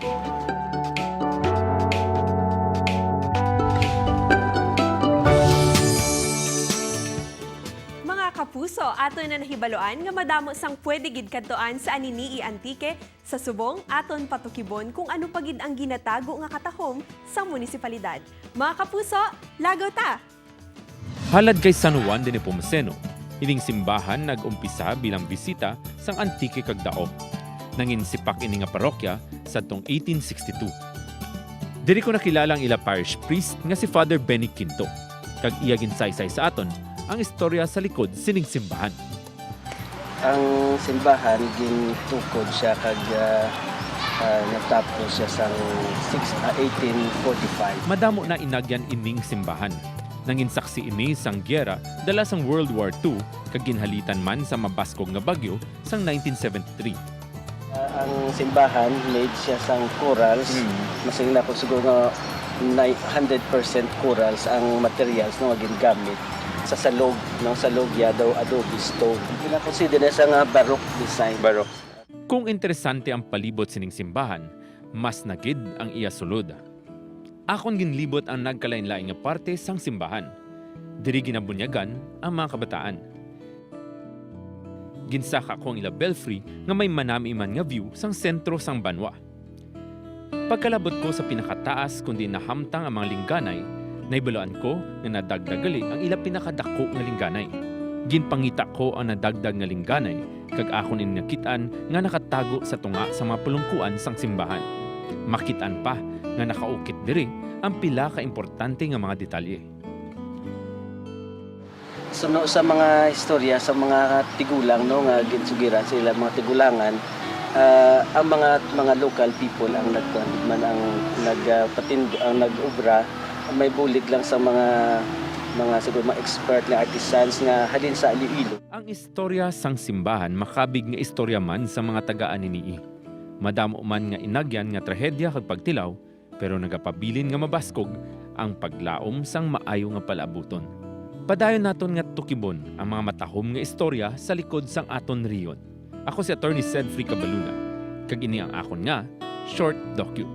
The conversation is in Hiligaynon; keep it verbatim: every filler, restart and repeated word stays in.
Mga kapuso, aton na nahibaluan nga madamo sang pwede gid kadtuan sa Anini-y Antique. Sa subong, aton patukibon kung ano pa gid ang ginatago nga katahom sa munisipalidad. Mga kapuso, lagaw ta! Halad kay San Juan de Nepomuceno, ining simbahan nag-umpisa bilang bisita sang Antique kag Dao. Nangin sipak ini nga parokya sadtong eighteen sixty-two. Diri ko nakilala ang ila parish priest nga si Father Benny Quinto, kag iya ginsaysay sa aton ang istorya sa likod sining simbahan. Ang simbahan gintukod siya kag, ah, ah, natapos siya sang six, ah, eighteen forty-five. Madamo na inagyan ining simbahan. Nangin saksi ini sang giyera dala sang World War Two kag ginhalitan man sa mabaskog nga bagyo sang nineteen seventy-three. Ah, ang simbahan made siya sang corals. Mm. Masing na ko siguro nga nine hundred percent corals ang materials, no, nga gingamit sa salog, no, salog ya daw adobe stone. Gina-consider na sa nga Baroque design. Baroque. Kung interesante ang palibot sining simbahan, mas na gid ang iya sulod. Akon ginlibot ang nagkalainlain nga parte sang simbahan. Diri ginabunyagan ang mga kabataan. Ginsaka ko ang ila belfry nga may manami man nga view sang sentro sang banwa. Pagkalabot ko sa pinakataas, kundi nahamtang ang mga lingganay, nahibaluan ko nga nadagdag gali ang ila pinakadako nga lingganay. Ginpangita ko ang nadagdag nga lingganay, kag akon ini nakit-an nga nakatago sa tunga sa mga pulungkuan sang simbahan. Makit-an pa nga nakaukit diri ang pila ka importante nga mga detalye. Suno sa mga istorya sa mga tigulang, no, nga ginsugiran sa ilang mga tigulangan, ah, ang mga, mga local people ang nagkuan man, ang nag, ah, patind-, ang nag-obra, may bulig lang sa mga, mga siguro mga expert nga artisans nga halin sa Iloilo. Ang istorya sang simbahan makabig nga istorya man sa mga taga-Anini-y. Madamo man nga inagyan nga trahedya kag pagtilaw, pero nagapabilin nga mabaskog ang paglaom sang maayo nga palaabuton. Padayon naton nga tukibon ang mga matahom nga istorya sa likod sang aton rehiyon. Ako si Attorney Cedfrey Cabaluna, kag ini ang akon nga short docu.